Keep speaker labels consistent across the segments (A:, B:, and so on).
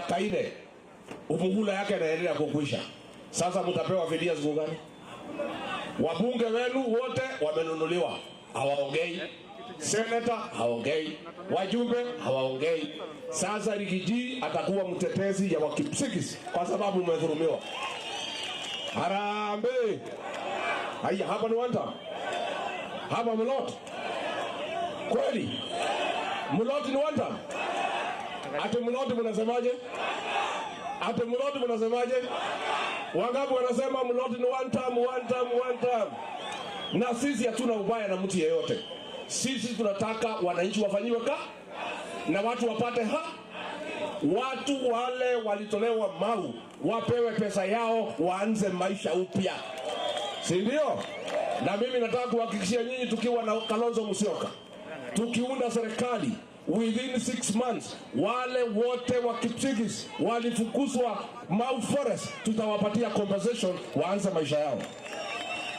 A: Kaine muhula yake inaendelea kukwisha. Sasa mtapewa fidia siku gani? Wabunge wenu wote wamenunuliwa, hawaongei. Seneta haongei, wajumbe hawaongei. Sasa Riggy G atakuwa mtetezi ya Wakipsigis kwa sababu umedhulumiwa. Harambee! Haya, hapa ni one term, hapa Mulot kweli? Mulot ni one term? Ati Mulot mnasemaje? Ati Mulot mnasemaje? Wangapi wanasema Mulot ni one term, one term, one term? Na sisi hatuna ubaya na mtu yeyote. Sisi tunataka wananchi wafanyiwe ka na watu wapate ha watu wale walitolewa Mau wapewe pesa yao waanze maisha upya, si ndio? Na mimi nataka kuhakikishia nyinyi, tukiwa na Kalonzo Musyoka, tukiunda serikali within 6 months, wale wote wa Kipsigis walifukuzwa Mau Forest, tutawapatia compensation waanze maisha yao.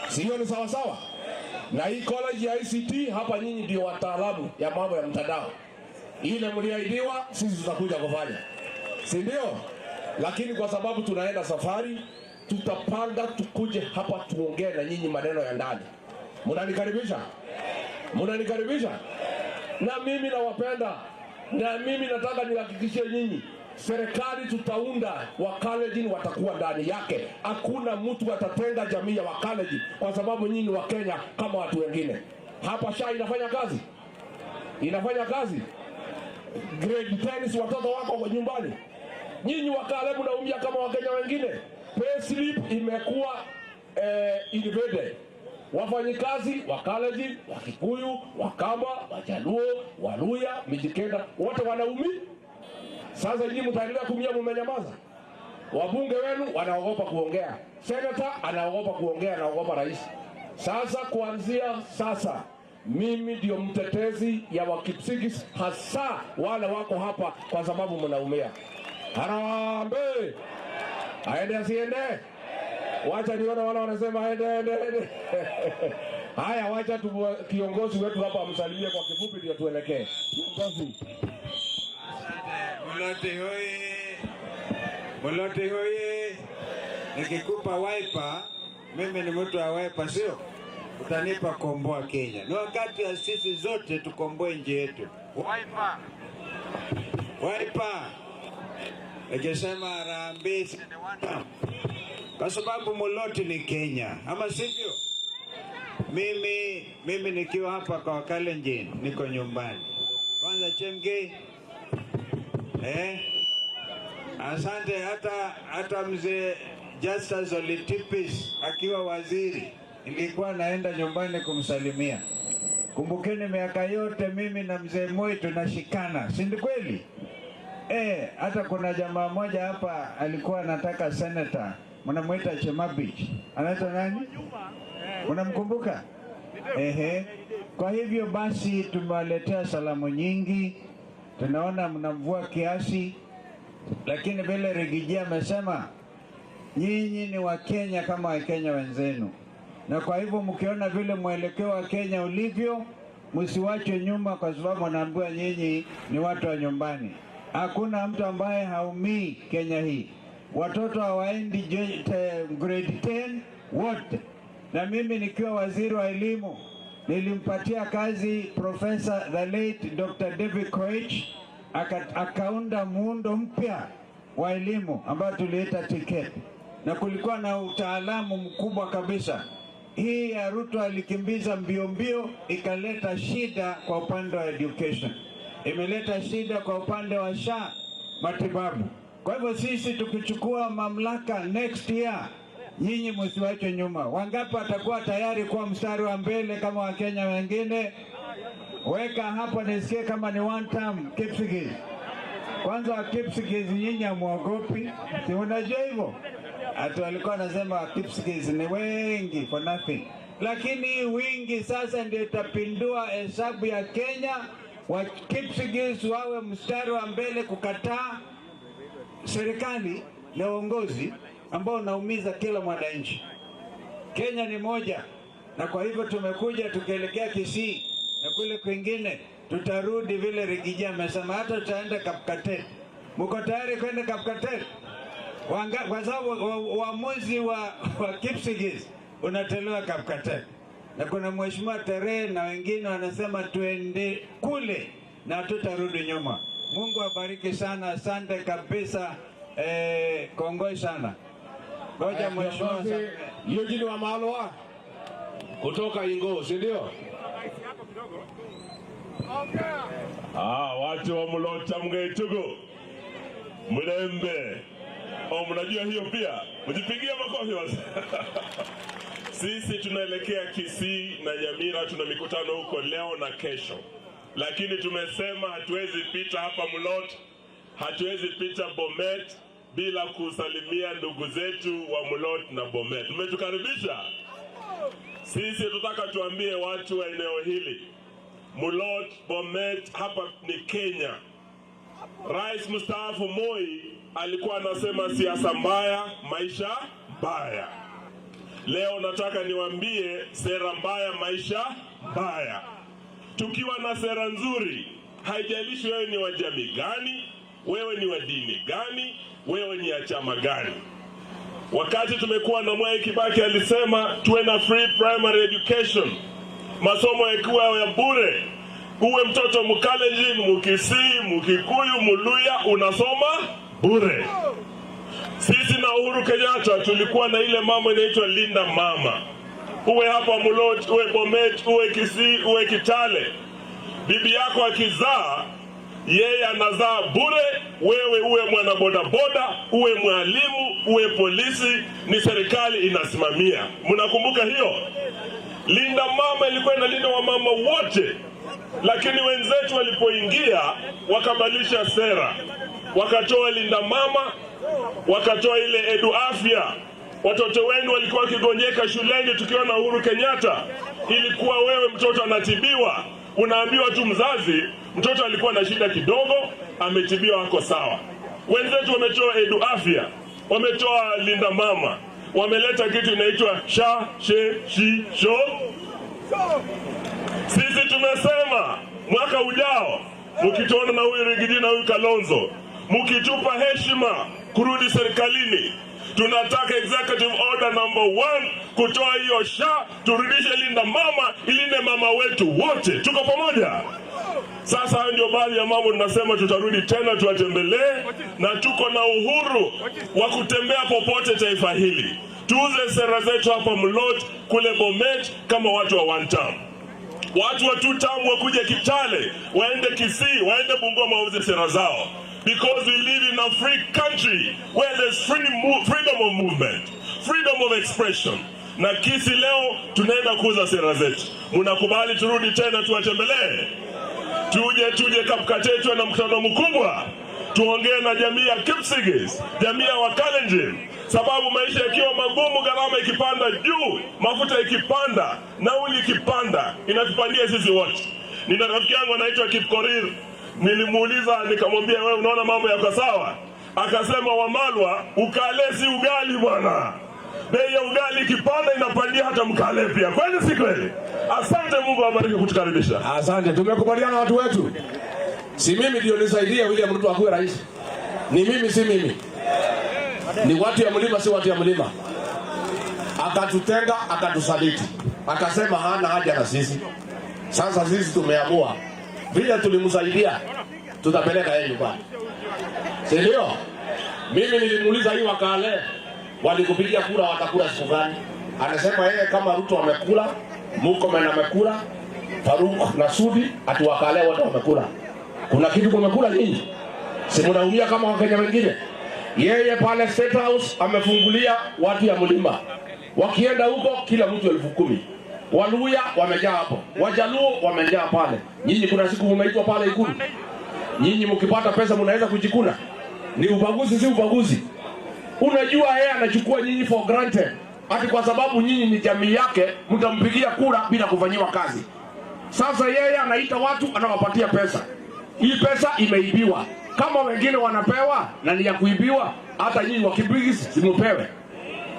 A: Sio ni sawa sawa? Na hii college ya ICT hapa, nyinyi ndio wataalamu ya mambo ya mtandao. Ile mliahidiwa, sisi tutakuja kufanya, si ndio? Lakini kwa sababu tunaenda safari, tutapanga tukuje hapa tuongee na nyinyi maneno ya ndani. Mnanikaribisha? Mnanikaribisha? Na mimi nawapenda, na mimi nataka nihakikishie nyinyi serikali tutaunda, Wakalenjin watakuwa ndani yake. Hakuna mtu atatenga jamii ya Wakalenjin kwa sababu nyinyi ni Wakenya kama watu wengine. Hapa SHA inafanya kazi, inafanya kazi. Grade 10 si watoto wako nyumbani. Nyinyi Wakale mnaumia kama Wakenya wengine. Pay slip imekuwa invaded. Wafanyikazi wa Kalenjin, Wakikuyu, Wakamba, Wajaluo, Waluya, Mijikenda wote wanaumia. Sasa nyinyi mtaendelea kuumia, mumenyamaza. Wabunge wenu wanaogopa kuongea, senator anaogopa kuongea, anaogopa rais. Sasa kuanzia sasa, mimi ndio mtetezi ya Wakipsigis, hasa wale wako hapa, kwa sababu mnaumia. Harambee! Aende asiende? Wacha nione wale wanasema aende, aende, aende. Haya, wacha tu kiongozi wetu hapa amsalimie kwa kifupi, ndio tuelekee. Kiongozi.
B: Muloti hoye! Muloti hoye! Nikikupa Wiper, mimi ni mtu wa Wiper, sio? Utanipa komboa Kenya. Ni wakati wa sisi zote tukomboe nchi yetu. Wiper! Wiper! Nikisema harambee si ni one term. Kwa sababu Muloti ni Kenya, ama sivyo? Mimi nikiwa hapa kwa Wakalenjin niko nyumbani. Kwanza Chemgei. Asante. Hata mzee Justus Ole Tipis akiwa waziri nilikuwa naenda nyumbani kumsalimia. Kumbukeni miaka yote mimi na mzee Moi tunashikana, si ndio kweli? Hata kuna jamaa mmoja hapa alikuwa anataka senator, mnamuita Chemabich. Anaitwa nani? Unamkumbuka? Ehe. Kwa hivyo basi tumewaletea salamu nyingi. Tunaona mnamvua kiasi, lakini vile Riggy G amesema nyinyi ni Wakenya kama Wakenya wenzenu, na kwa hivyo mkiona vile mwelekeo wa Kenya ulivyo, msiwachwe nyuma, kwa sababu wanaambiwa nyinyi ni watu wa nyumbani. Hakuna mtu ambaye haumii Kenya hii. Watoto hawaendi grade 10 wote, na mimi nikiwa waziri wa elimu nilimpatia kazi Professor the late Dr. David Koech, akaunda muundo mpya wa elimu ambayo tuliita TKEP, na kulikuwa na utaalamu mkubwa kabisa. Hii ya Ruto alikimbiza mbio mbio, ikaleta shida kwa upande wa education, imeleta shida kwa upande wa SHA matibabu. Kwa hivyo sisi tukichukua mamlaka next year, nyinyi msiwachwe nyuma. Wangapi watakuwa tayari kuwa mstari wa mbele kama Wakenya wengine? Weka hapa nisikie kama ni one term Kipsigis. Kwanza Kipsigis nyinyi hamwogopi, si unajua hivyo? Ati walikuwa wanasema Kipsigis ni wengi for nothing, lakini hii wingi sasa ndio itapindua hesabu ya Kenya. Wa Kipsigis wawe mstari wa mbele kukataa serikali na uongozi ambao unaumiza kila mwananchi. Kenya ni moja, na kwa hivyo tumekuja tukielekea Kisii na kule kwingine tutarudi vile Riggy G amesema, hata tutaenda Kapkatet. Mko tayari kwenda Kapkatet? Kwa sababu uamuzi wa Kipsigis unatolewa Kapkatet, na kuna mheshimiwa Terehe na wengine wanasema tuende kule na tutarudi nyuma. Mungu abariki sana, asante kabisa, kongoi sana. Ngoja mheshimiwa
A: Eugene Wamalwa kutoka Ingo, si ndio?
C: Watu wa Mulota Mgaitugu Mlembe. Oh, mnajua hiyo pia. Mjipigie makofi basi. Sisi tunaelekea Kisii na Nyamira, tuna mikutano huko leo na kesho. Lakini tumesema hatuwezi pita hapa Mulot, hatuwezi pita Bomet bila kusalimia ndugu zetu wa Mulot na Bomet. Mmetukaribisha. Sisi tunataka tuambie watu wa eneo hili, Mulot, Bomet, hapa ni Kenya. Rais mstaafu Moi alikuwa anasema siasa mbaya, maisha mbaya. Leo nataka niwaambie sera mbaya, maisha mbaya. Tukiwa na sera nzuri, haijalishi wewe ni wa jamii gani, wewe ni wa dini gani, wewe ni ya chama gani. Wakati tumekuwa na Mwai Kibaki alisema tuwe na free primary education, masomo yakiwa ya bure. Uwe mtoto Mkalenjin, Mkisii, Mkikuyu, Muluya, unasoma bure. Sisi na Uhuru Kenyatta tulikuwa na ile mambo inaitwa Linda Mama. Uwe hapa Mulot, uwe Bomet, uwe Kisii, uwe Kitale, bibi yako akizaa, yeye anazaa bure. Wewe uwe mwana bodaboda, uwe mwalimu, uwe polisi, ni serikali inasimamia. Mnakumbuka hiyo? Linda Mama ilikuwa inalinda wamama wote, lakini wenzetu walipoingia wakabadilisha sera, wakatoa Linda Mama, wakatoa ile Edu Afya. Watoto wenu walikuwa wakigonjeka shuleni tukiwa na Uhuru Kenyatta, ilikuwa wewe mtoto anatibiwa, unaambiwa tu mzazi, mtoto alikuwa na shida kidogo, ametibiwa, ako sawa. Wenzetu wametoa Edu Afya, wametoa Linda Mama, wameleta kitu inaitwa sha she shi sho. Sisi tumesema mwaka ujao, mkituona na huyu Riggy G na huyu Kalonzo, mkitupa heshima kurudi serikalini, tunataka executive order number 1 kutoa hiyo SHA, turudishe Linda Mama, ilinde mama wetu wote. Tuko pamoja? Sasa hayo ndio baadhi ya mambo tunasema tutarudi tena tuwatembelee, na tuko na uhuru wa kutembea popote taifa hili. Tuuze sera zetu hapa Mulot, kule Bomet, kama watu wa one term. Watu wa two term wakuje Kitale, waende Kisii, waende Bungoma, wauze sera zao. Because we live in a free country where there's freedom of movement, freedom of expression. Na Kisii leo tunaenda kuuza sera zetu. Mnakubali turudi tena tuwatembelee? Tuje Kapkatet tuwe na mkutano mkubwa, tuongee na jamii ya Kipsigis, jamii ya Wakalenjin, sababu maisha yakiwa magumu, gharama ikipanda juu, mafuta ikipanda, nauli ikipanda, inatupandia sisi wote. Nina rafiki yangu anaitwa Kipkorir, nilimuuliza nikamwambia, wewe unaona mambo yako sawa? Akasema, Wamalwa, ukale si ugali bwana. Bei ya ugali ikipanda inapandia hata mkale pia. Kweli si kweli? Asante, Mungu awabariki kutukaribisha.
A: Asante, tumekubaliana watu wetu. Si mimi ndio nisaidie William Ruto akuwe rais. Ni mimi, si mimi. Ni watu ya mlima, si watu ya mlima. Akatutenga, akatusaliti. Akasema hana haja na sisi. Sasa sisi tumeamua vile tulimsaidia, tutapeleka yeye nyumbani. Si ndio? Mimi nilimuuliza hii Wakale walikupigia kura watakula siku gani? Anasema yeye kama Ruto amekula, Murkomen amekula, Faruk na Sudi, ati Wakale wote wamekula. Kuna kitu kumekula nyinyi? Si mnaumia kama Wakenya wengine? Yeye pale State House amefungulia watu ya mlima, wakienda huko kila mtu 10,000. Waluya wamejaa hapo, Wajaluo wamejaa pale. Nyinyi kuna siku mmeitwa pale Ikulu? Nyinyi mkipata pesa mnaweza kujikuna? Ni ubaguzi, si ubaguzi? Unajua yeye anachukua nyinyi for granted, ati kwa sababu nyinyi ni jamii yake mtampigia kura bila kufanyiwa kazi. Sasa yeye anaita watu anawapatia pesa. Hii pesa imeibiwa. Kama wengine wanapewa na ni ya kuibiwa, hata nyinyi Wakipsigis simupewe.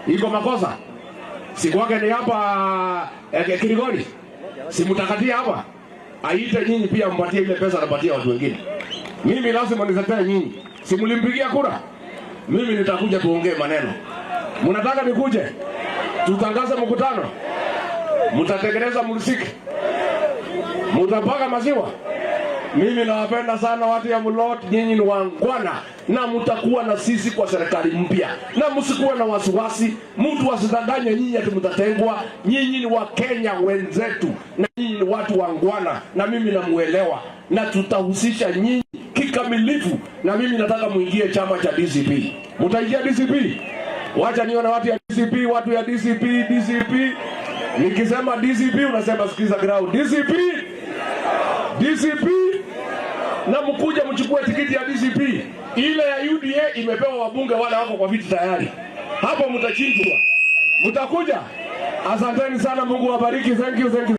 A: Iko makosa? Siku yake ni hapa Kilgori. Simutakatia hapa. Aite nyinyi pia mpatie ile pesa anapatia watu wengine. Mimi lazima nitetee nyinyi. Si mlimpigia kura? Mimi nitakuja tuongee maneno. Mnataka nikuje? Tutangaze mkutano? Mtatengeneza muziki? Mtapaka maziwa? Mimi nawapenda sana watu ya Mulot, nyinyi ni wangwana na mtakuwa na sisi kwa serikali mpya, na msikuwe na wasiwasi. Mtu asidanganye nyinyi ati mtatengwa. Nyinyi ni Wakenya wenzetu na nyinyi ni watu wangwana, na mimi namuelewa, na tutahusisha nyinyi kikamilifu, na mimi nataka muingie chama cha DCP. Mtaingia DCP? Wacha nione watu ya DCP, watu ya DCP, DCP. Nikisema DCP unasema sikiza ground. DCP, DCP na mkuja mchukue tikiti ya DCP. Ile ya UDA imepewa wabunge wale wako kwa viti tayari, hapo mtachinjwa. Mtakuja. Asanteni sana, Mungu awabariki. Thank you, thank you.